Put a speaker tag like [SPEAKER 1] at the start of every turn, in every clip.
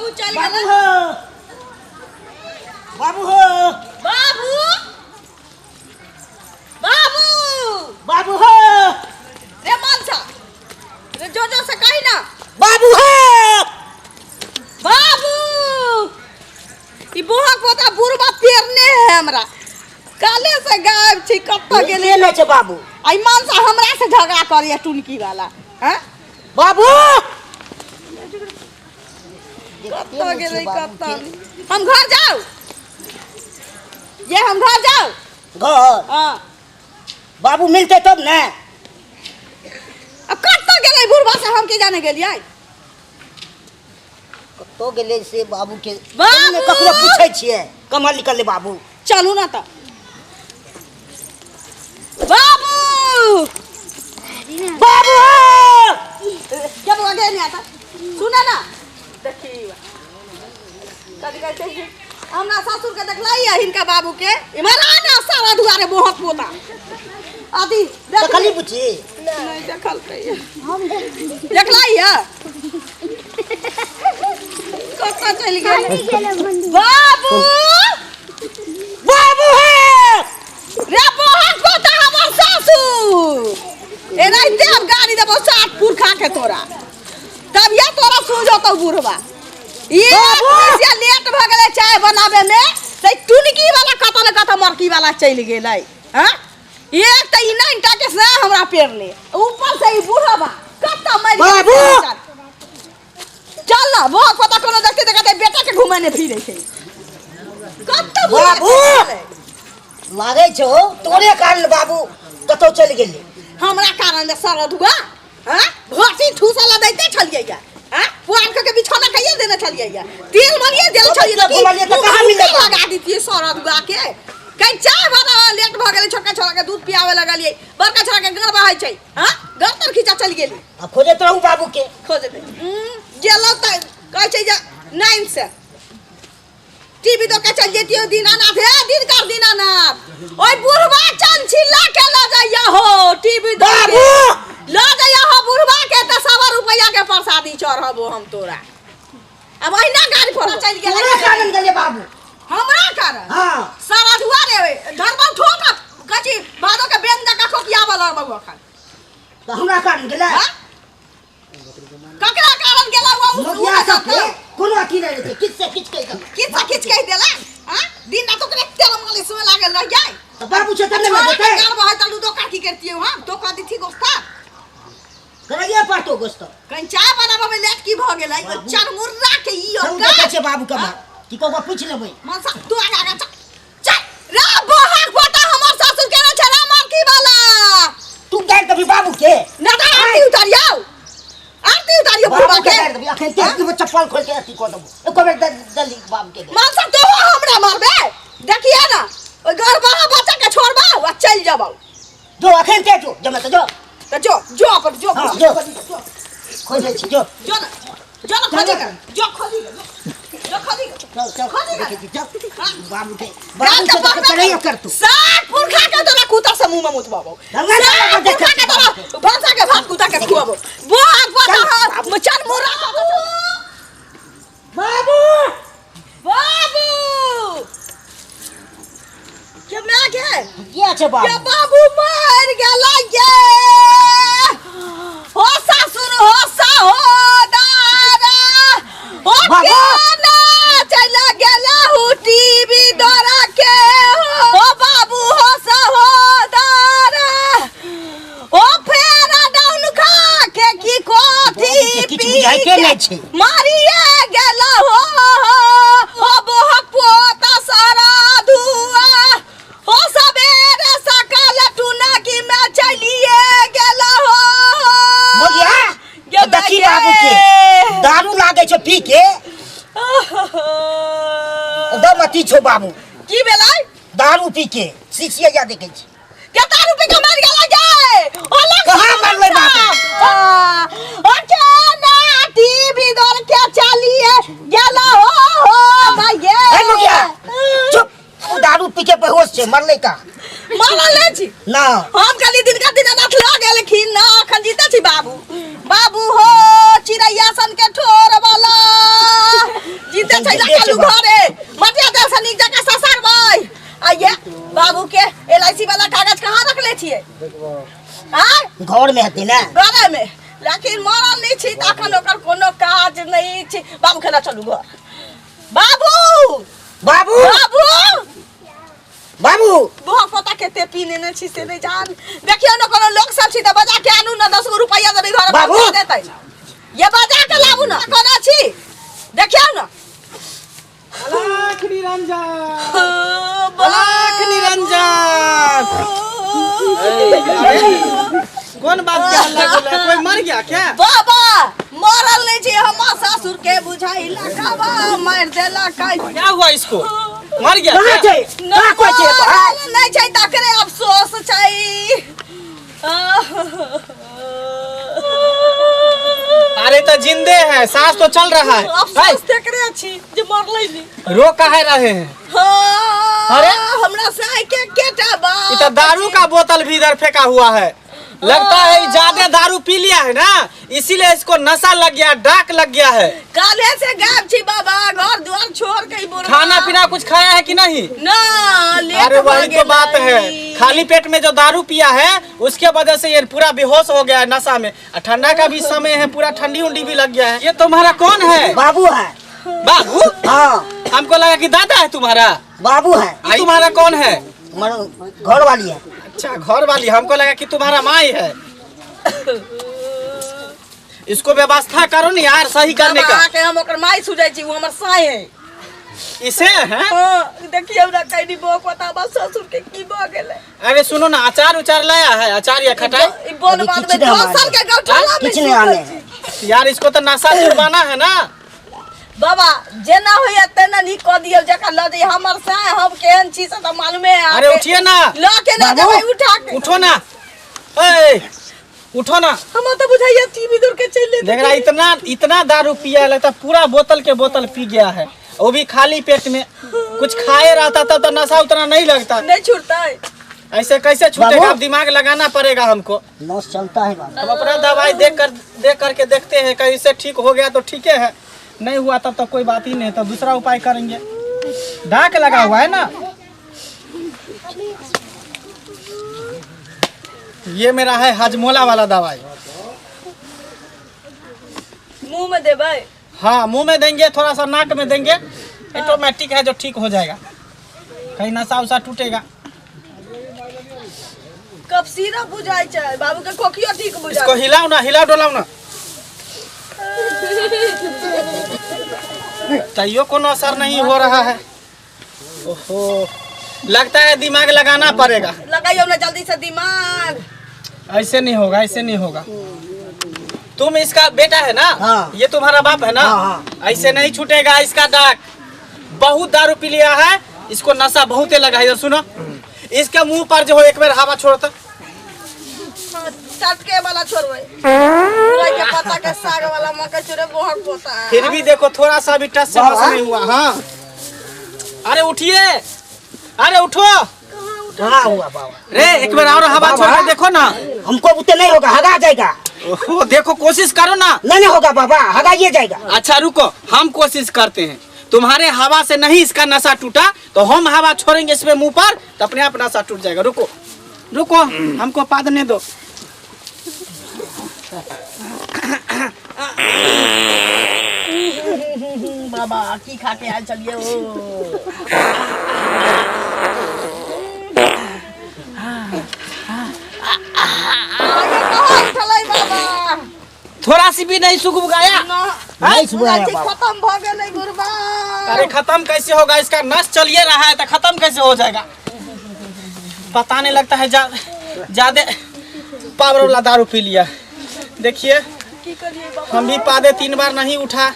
[SPEAKER 1] बाबू चल
[SPEAKER 2] बाबू
[SPEAKER 1] गेलै
[SPEAKER 2] हो, बाबू हो,
[SPEAKER 1] बाबू, बाबू,
[SPEAKER 2] बाबू हो,
[SPEAKER 1] रे मनसा रे, जोर जोर से कही ना।
[SPEAKER 2] बाबू हो,
[SPEAKER 1] बाबू। ई बोहक पोता बुढ़बा पेरने है हमरा, काले से गायब छी, कतऽ गेलै?
[SPEAKER 2] के नहि छै बाबू।
[SPEAKER 1] आ ई मनसा हमरा से झगड़ा करैया टुनकी वाला। हैं
[SPEAKER 2] बाबू
[SPEAKER 1] कतऽ गेलै? कतऽ? हम घर जाउ ये, हम घर जाउ।
[SPEAKER 2] घर?
[SPEAKER 1] हाँ।
[SPEAKER 2] बाबू मिलतै तब ने।
[SPEAKER 1] अब कतऽ गेलै बुढ़बा से हम की जाने गेलियै।
[SPEAKER 2] कतऽ गेलै से बाबू के?
[SPEAKER 1] बाबू!
[SPEAKER 2] ने ककरो पूछै छियै कमर निकललै बाबू।
[SPEAKER 1] चलू ना तऽ बाबू।
[SPEAKER 2] बाबू।
[SPEAKER 1] जब लगे नहीं आता सुना ना, देखी कथी कहै छै, हमरा सासुर के देखलै है हिनका बाबू के, इमहर आ ना सारा दुआरे बोहक पोता अथी।
[SPEAKER 2] देखली बुची?
[SPEAKER 1] नहीं देखलकै। देखलै है? कतऽ चलि गेल बाबू?
[SPEAKER 2] बाबू हे।
[SPEAKER 1] रे बोहक पोता हमर सासुर, एनाहिते हम गाड़ी देबो सात पुरखा के तोरा, तब ये तोरा सुझतौ बुढ़बा। एक
[SPEAKER 2] बाबू!
[SPEAKER 1] मिसिया लेट भऽ गेलै चाय बनाबे में तऽ टुनकी वाला कतऽ ने कतऽ मरकी वाला चलि गेलै। हँ, एक तऽ ई नाइन टा के से हमरा पेरले, ऊपर से ई बुढ़बा कतऽ मरि गेलै।
[SPEAKER 2] बाबू!
[SPEAKER 1] चल ना, बोहक पोता कोनो देखते देखते बेटा के घुमेने फिरै छै। कतऽ बुढ़बा
[SPEAKER 2] बाबू!
[SPEAKER 1] चलि गेलै?
[SPEAKER 2] लागै छौ तोरे कारण बाबू कतौ चलि गेलै।
[SPEAKER 1] हमरा कारण जे सरधुआ? हाँ, घोटी ठूसल ला दैते छलियै या, हाँ, पुआर के बिछौना कहिए देने छलियै या, तेल मलिए देल छलियै
[SPEAKER 2] तऽ घुमलियै तऽ कहाँ मिललै बाबू?
[SPEAKER 1] लगा दितियै सरधुआ के। कहीं चाय बना लेट भऽ गेलै, छोटका छोरा के दूध पियावे लगलियै, बड़का छोरा के गड़ बहै छै। हाँ, गड़ तर खींचा चलि गेली।
[SPEAKER 2] आ खोजैत रहू बाबू के।
[SPEAKER 1] खोजबै गेलौ तऽ कहै छै जे नाइन से टीवी तो के चल जैतियो। दीनानाथ, हे दिनकर दीनानाथ, ओइ बुढ़वा चंचिला के ल जाइया हो टीवी दो के।
[SPEAKER 2] बाबू!
[SPEAKER 1] ल जाइया हो बुढ़वा के तऽ 125 रुपया के प्रसादी चढ़बो हम तोरा। अब अहिना गाड़ी पर चलि गेलै।
[SPEAKER 2] तोरे कारण गेलै बाबू।
[SPEAKER 1] हमरा कारण?
[SPEAKER 2] हाँ।
[SPEAKER 1] सारा धुआ रे धरबौ ठोक कची भादो के बेन जका खोकियाबऽ लगबौ अखन।
[SPEAKER 2] तऽ हमरा कारण गेलै?
[SPEAKER 1] हाँ? ककरा कारण गेला हुआ?
[SPEAKER 2] मोगिया सबके कोनो अथी नहि रहै छै, किछु से किछु कहि देलक।
[SPEAKER 1] किछ से किछ कहि देला। हाँ, दिन रात ओकरे तेल मालिश में लागल रह जाय।
[SPEAKER 2] तऽ बाबू छै तब ने
[SPEAKER 1] छोड़ा के
[SPEAKER 2] देतै।
[SPEAKER 1] गाड़ बहै तलू दोका की करतियै हम तो कह दिथी गोस्ता।
[SPEAKER 2] करैये पड़तौ गोस्त।
[SPEAKER 1] कहीं चाय बनाबऽ में लेट की भऽ गेलै ओइ
[SPEAKER 2] बाबू।
[SPEAKER 1] चरमुर्रा के ई
[SPEAKER 2] चलू,
[SPEAKER 1] औकात।
[SPEAKER 2] देखै छियै बाबू के मार की ककरो पूछि लेबै।
[SPEAKER 1] मनसा तू आगा आगा चल चल। रे बहक पोता हमर सासुर के छै रे मारकी वाला।
[SPEAKER 2] तू गारि देबही बाबू के?
[SPEAKER 1] ना तऽ आरती उतारियौ, आरती उतारियौ
[SPEAKER 2] बाबू
[SPEAKER 1] बुढ़बा
[SPEAKER 2] के
[SPEAKER 1] के।
[SPEAKER 2] गारि देबही अखन तेज देबो, चप्पल खोल के अथी कऽ देबो। एको बेर दली बाबू के गारि।
[SPEAKER 1] मनसा तो हमरा मारबे, देखिए ना ओइ गरबहा बच्चा के छोड़बा आ चलि जेबौ।
[SPEAKER 2] जो अखन ते जो जमे तऽ जो।
[SPEAKER 1] तऽ जो जो अपन जो।
[SPEAKER 2] हाँ, जो। खोजै छी जो।
[SPEAKER 1] जो ना, जो ना, खोजी के जो, खोजी के जो, खोजी के।
[SPEAKER 2] चल चल।
[SPEAKER 1] खोजी के।
[SPEAKER 2] देखै छी चल बाबू के।
[SPEAKER 1] गाल
[SPEAKER 2] बाबू
[SPEAKER 1] तऽ
[SPEAKER 2] के
[SPEAKER 1] बहबे
[SPEAKER 2] करैये करतौ।
[SPEAKER 1] सात पुरखा के तोरा कुत्ता से मुंह में मुतबाबो।
[SPEAKER 2] गंगा जी
[SPEAKER 1] सात
[SPEAKER 2] लग
[SPEAKER 1] पुरखा के तोरा भनसा के भात कुत्ता के खुआबो। बोहक पोता
[SPEAKER 2] चल,
[SPEAKER 1] ह चल मोरा।
[SPEAKER 2] बाबू।
[SPEAKER 1] बाबू के my के
[SPEAKER 2] किया छै
[SPEAKER 1] के
[SPEAKER 2] बाबू?
[SPEAKER 1] बाबू मर गेला ये हो सासुर हो सहोदरा हो।
[SPEAKER 2] बाबू!
[SPEAKER 1] केना चल गेला हु टीवी दौरा के हो बाबू हो सहोदरा ओ फेर डाउन खा के की कथी
[SPEAKER 2] बाबू के किछु बुझाइते नहि छै।
[SPEAKER 1] मारिए गेला हो हो बोहक पोता सारा धुआ हो सबेरे सकाल टूना की मैं चलिए गेला हो।
[SPEAKER 2] मोगिया
[SPEAKER 1] गे
[SPEAKER 2] देखी
[SPEAKER 1] गे।
[SPEAKER 2] बाबू के दारू लागै छै पी के एकदम अथी छौ बाबू।
[SPEAKER 1] की भेलै?
[SPEAKER 2] दारू पी के शीशिया देखै छी।
[SPEAKER 1] के दारू पी के मर गेला गे? ओ लग
[SPEAKER 2] कहाँ मरलै बाबू?
[SPEAKER 1] ओ के ना टीवी दर के चलिए गेला हो हो भाई।
[SPEAKER 2] ए मुखिया चुप, ओ दारू पी के बेहोश छै, मरलै का?
[SPEAKER 1] मरल नहि छी।
[SPEAKER 2] ना।
[SPEAKER 1] हम कहली दिनका दिनानाथ लऽ गेलखिन ना, अखन जीते छी बाबू। बाबू हो चिड़ैया सन के ठोर वाला आय
[SPEAKER 2] घर में हेतै ने।
[SPEAKER 1] घरे में, लेकिन मरल नहीं छी तऽ अखन ओकर कोनो काज नहीं छी। बाबू खेला चलू घर। बाबू
[SPEAKER 2] बाबू
[SPEAKER 1] बाबू
[SPEAKER 2] बाबू
[SPEAKER 1] बहुत पता कते पी लेने छी से नहीं जान। देखियौ ने कोनो लोक सब छी तऽ बजा के आनू ने, 10 गो रुपैआ देबै घर
[SPEAKER 2] बाबू!
[SPEAKER 1] पहुँचा देतै। ये बजा के लाबू ने, कोना छी देखियौ ने।
[SPEAKER 3] अलख निरंजन, अलख निरंजन। कौन बात के हल्ला गुल्ला है? कोई मर गया क्या?
[SPEAKER 1] बाबा मरल नहीं छी, हमर सासुर के बुझाई लकाबा मार देला काई।
[SPEAKER 3] क्या हुआ इसको? मर गया
[SPEAKER 2] कहाँ
[SPEAKER 3] क्या?
[SPEAKER 2] छै? कहाँ कोई छै एतऽ?
[SPEAKER 1] मरल नहीं छै तकरे अफसोस छै।
[SPEAKER 3] अरे तो जिंदे है, सांस तो चल रहा है।
[SPEAKER 1] अफसोस तकरे छी जे मरलै नहीं।
[SPEAKER 3] रो काहे रहे हैं?
[SPEAKER 1] हाँ,
[SPEAKER 3] अरे?
[SPEAKER 1] हमरा साई के केटा बाप।
[SPEAKER 3] इधर दारू का बोतल भी इधर फेंका हुआ है, लगता है ज्यादा दारू पी लिया है ना, इसीलिए इसको नशा लग गया, डाक लग गया है।
[SPEAKER 1] काल्हे से गायब छी बाबा, घर द्वार छोड़ के बुढ़वा।
[SPEAKER 3] खाना पीना कुछ खाया है कि नहीं?
[SPEAKER 1] ना, लेट
[SPEAKER 3] अरे
[SPEAKER 1] भऽ
[SPEAKER 3] वही तो बात है,
[SPEAKER 1] गेलै।
[SPEAKER 3] खाली पेट में जो दारू पिया है उसके वजह से ये पूरा बेहोश हो गया है नशा में। और ठंडा का भी समय है, पूरा ठंडी उंडी भी लग गया है। ये तुम्हारा कौन है?
[SPEAKER 2] बाबू है।
[SPEAKER 3] बाबू?
[SPEAKER 2] हाँ।
[SPEAKER 3] हमको लगा कि दादा है तुम्हारा।
[SPEAKER 2] बाबू है।
[SPEAKER 3] ये तुम्हारा कौन है?
[SPEAKER 2] हमारा घर वाली है।
[SPEAKER 3] अच्छा घर वाली, हमको लगा कि तुम्हारा माई है। इसको व्यवस्था करो ना यार सही करने
[SPEAKER 1] बाबा,
[SPEAKER 3] का।
[SPEAKER 1] के हम ओकर माई सुझाई छी, वो हमर साई है।
[SPEAKER 3] इसे है?
[SPEAKER 1] हाँ, देखियौ ना कैनी बो पता बा ससुर के की भ गेलै।
[SPEAKER 3] अरे सुनो ना, अचार उचार लाया है? अचार या खटाई?
[SPEAKER 1] ई बोन
[SPEAKER 2] अभी
[SPEAKER 1] बाद में
[SPEAKER 2] किछु नहि
[SPEAKER 1] दोसर के गौठाला में
[SPEAKER 2] किछु नहि
[SPEAKER 1] सुतल
[SPEAKER 2] आने।
[SPEAKER 1] छी।
[SPEAKER 3] यार इसको तो नशा छुड़वाना है ना।
[SPEAKER 1] बाबा जेना होइए तेना नीक कऽ दियौ, जकरा लऽ जइयै हमर साय, हम केहन छी से तऽ मालूमे है
[SPEAKER 3] अरे
[SPEAKER 1] अहाँके।
[SPEAKER 3] उठिए ना।
[SPEAKER 1] लऽ के ना
[SPEAKER 2] बाबू।
[SPEAKER 1] जेबै उठा के।
[SPEAKER 3] उठो ना, ए उठो ना।
[SPEAKER 1] हमरा तऽ बुझाइए टीवी दूर के चलि
[SPEAKER 3] देख रहा इतना इतना दारू पिया है, लगता है पूरा बोतल के बोतल पी गया है, वो भी खाली पेट में। कुछ खाए रहता तब तो नशा उतना नहीं लगता।
[SPEAKER 1] नहीं छूटता।
[SPEAKER 3] ऐसे कैसे छूटेगा?
[SPEAKER 2] बाबू।
[SPEAKER 3] अब दिमाग लगाना पड़ेगा हमको।
[SPEAKER 2] नस चलता है बाबू।
[SPEAKER 3] हम अपना दवाई देख करके देखते हैं, कहीं से ठीक हो गया तो ठीक है, नहीं हुआ तब तो कोई बात ही नहीं, तब दूसरा उपाय करेंगे। डाक लगा हुआ है ना, ये मेरा है हजमोला वाला दवाई।
[SPEAKER 1] मुंह में देबै?
[SPEAKER 3] हाँ मुंह में देंगे, थोड़ा सा नाक में देंगे, ऑटोमेटिक है जो ठीक हो जाएगा, कहीं नशा उसा टूटेगा।
[SPEAKER 1] कब सिरप बुझाई छै बाबू के, खोखियो ठीक बुझाई।
[SPEAKER 3] इसको हिलाओ ना, हिलाओ डोलाओ ना, तैयो कोनो असर नहीं हो रहा है। ओहो लगता है दिमाग लगाना पड़ेगा।
[SPEAKER 1] लगाइयो ना जल्दी से दिमाग।
[SPEAKER 3] ऐसे नहीं होगा, ऐसे नहीं होगा। तुम इसका बेटा है ना?
[SPEAKER 2] हाँ।
[SPEAKER 3] ये तुम्हारा बाप है ना?
[SPEAKER 2] हाँ,
[SPEAKER 3] ऐसे नहीं छूटेगा इसका डाक। बहुत दारू पी लिया है, इसको नशा बहुत लगा है। सुनो इसके मुंह पर जो हो एक बार हवा छोड़ता।
[SPEAKER 1] चटके वाला छोड़बै, पूरा के पत्ता के साग वाला मकई छोड़े बहुत होता है।
[SPEAKER 3] फिर भी देखो थोड़ा सा भी टच से मस नहीं हुआ। हाँ अरे उठिए, अरे उठो।
[SPEAKER 2] कहाँ हुआ बाबा?
[SPEAKER 3] रे एक बार और हवा छोड़ के देखो ना।
[SPEAKER 2] हमको उतने नहीं होगा, हगा जाएगा।
[SPEAKER 3] ओहो देखो कोशिश करो ना।
[SPEAKER 2] नहीं नहीं होगा बाबा, हगाइए जाएगा।
[SPEAKER 3] अच्छा रुको हम कोशिश करते हैं, तुम्हारे हवा से नहीं इसका नशा टूटा तो हम हवा छोड़ेंगे इसमें मुंह पर तो अपने आप नशा टूट जाएगा। रुको रुको हमको पादने दो।
[SPEAKER 1] बाबा की खा के आयल चलिए ओ। आगे कहाँ उठलै बाबा?
[SPEAKER 3] थोड़ा सी भी नहीं सुगबुगाया।
[SPEAKER 2] नहीं सुगबुगाया बाबा।
[SPEAKER 1] खत्म भ गेलै बुढ़बा।
[SPEAKER 3] अरे खत्म कैसे होगा, इसका नस चलिए रहा है तो खत्म कैसे हो जाएगा? पता नहीं लगता है, ज्यादा पावर वाला दारू पी लिया। देखिए हम भी पादे 3 बार नहीं उठा,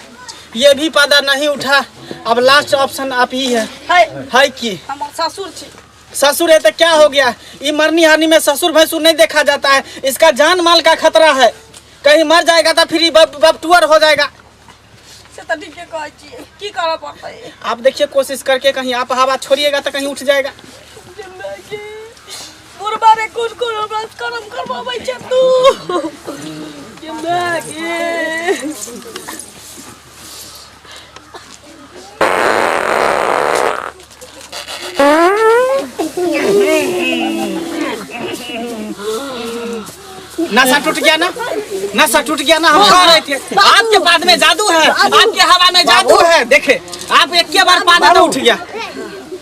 [SPEAKER 3] ये भी पादा नहीं उठा, अब लास्ट ऑप्शन आप ही है। है कि
[SPEAKER 1] हम ससुर छी।
[SPEAKER 3] ससुर है तो क्या हो गया, ये मरनी हानि में ससुर भैंसुर नहीं देखा जाता है, इसका जान माल का खतरा है, कहीं मर जाएगा तो फिर बपटुअर हो जाएगा।
[SPEAKER 1] से तो ठीके कहै छी, की करऽ पड़तै?
[SPEAKER 3] आप देखिए कोशिश करके, कहीं आप हवा छोड़िएगा तो कहीं उठ जाएगा।
[SPEAKER 1] बुढ़बा रे कोन कोन हमरा करम करबाबै छै तू। के my गे।
[SPEAKER 3] नशा टूट गया ना, नशा टूट गया ना। हम कह रहे थे आपके बाद में जादू है, आपके हवा में जादू है। देखे आप एक के बार पानी तो उठ गया।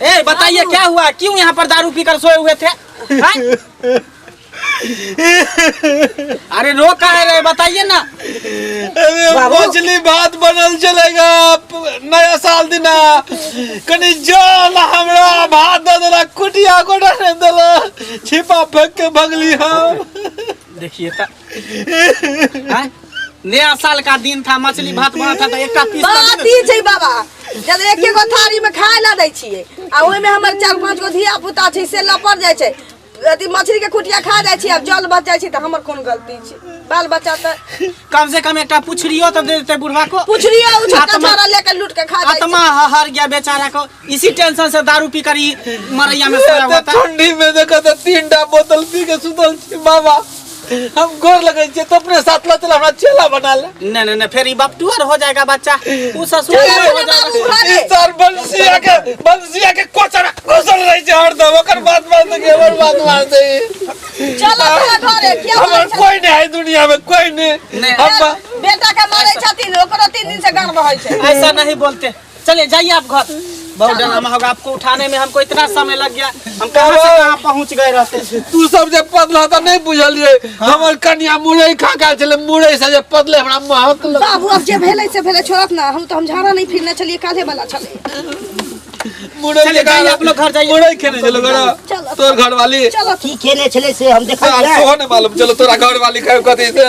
[SPEAKER 3] ए बताइए क्या हुआ, क्यों यहाँ पर दारू पीकर सोए हुए थे? हैं? अरे रो काहे रहे, बताइए ना।
[SPEAKER 4] अरे मछली भात बनल चलेगा नया साल दिना, कनी जल हमरा भात दे देला, कुटिया गोटा नहीं देला, छिपा फेंक के भगली हम।
[SPEAKER 3] देखिए तो हैं? नया साल का दिन था, मछली भात बना था तो एक पीस
[SPEAKER 1] बात ई छै बाबा, जब एक गो थारी में खाय ला दै छियै आ ओहिमे हमर चार पाँच गो धिया पुता छै से लपट जाइ छै, अथी मछली के कुटिया खा जाइ छै, आब जल बच जाइ छै तऽ हमर कोन गलती छै? बाल बच्चा तऽ
[SPEAKER 3] कम से कम एकटा पुछरियो तो दे देते बुढ़वा को।
[SPEAKER 1] पुछरियो उ छोटका
[SPEAKER 3] आत्मा-
[SPEAKER 1] छौड़ा लेके लूट के खा जाइ छै।
[SPEAKER 3] आत्मा हर गया बेचारा को, इसी टेंशन से दारू पी कर ही मरैया में सोया हुआ था।
[SPEAKER 4] ठंडी में देखो तो 3टा बोतल पी के सुतल छी बाबा, हम गोर लगै छियै तो अपने साथ ल चल, हमरा चेला बना ले।
[SPEAKER 3] नहीं नहीं नहीं, फिर ई बपटुअर हो जाएगा बच्चा, उ ससुर
[SPEAKER 1] चला
[SPEAKER 3] हो
[SPEAKER 1] चला
[SPEAKER 3] जाएगा।
[SPEAKER 1] बाबू घरे।
[SPEAKER 4] ई साल बंसिया के कोचरा घुसल रहै छै हरदम, ओकर बात मान दे, हमर बात मान दे।
[SPEAKER 1] चलो चला घरे, किया
[SPEAKER 4] हमर
[SPEAKER 1] मारै छथिन?
[SPEAKER 4] कोई नहीं है दुनिया में, कोई नहीं।
[SPEAKER 3] नहीं।
[SPEAKER 4] हम
[SPEAKER 1] बेटा के मारै छथिन, ओकरो 3 दिन से गान बहै छै।
[SPEAKER 3] ऐसा नहीं बोलते, चलिए जाइए आप घर। बहुत ड्रामा होगा, आपको उठाने में हमको इतना समय लग गया, हम कहाँ से कहाँ पहुँच गए रहते।
[SPEAKER 4] तू सब जे पदला तऽ नहीं बुझलिए, हमर कनिया मुरई खा के छलै, मुरई से जे पदले हमरा महक लग।
[SPEAKER 1] बाबू अब जे भेलै से भेलै, छोड़त ना, हम तऽ हम झाड़ा नहीं फिरने छलियै, काल्हे वाला छलै।
[SPEAKER 4] मुरई
[SPEAKER 3] चलिए, जाइए आप लोग घर जाइए।
[SPEAKER 4] मुरई खेने छलो घर,
[SPEAKER 1] चलो।
[SPEAKER 4] तोर घर वाली
[SPEAKER 1] चलो।
[SPEAKER 2] की खेने छलै से हम देखलियै।
[SPEAKER 4] सोहो नहीं मालूम चलो तोरा घर वाली खाए कथी से।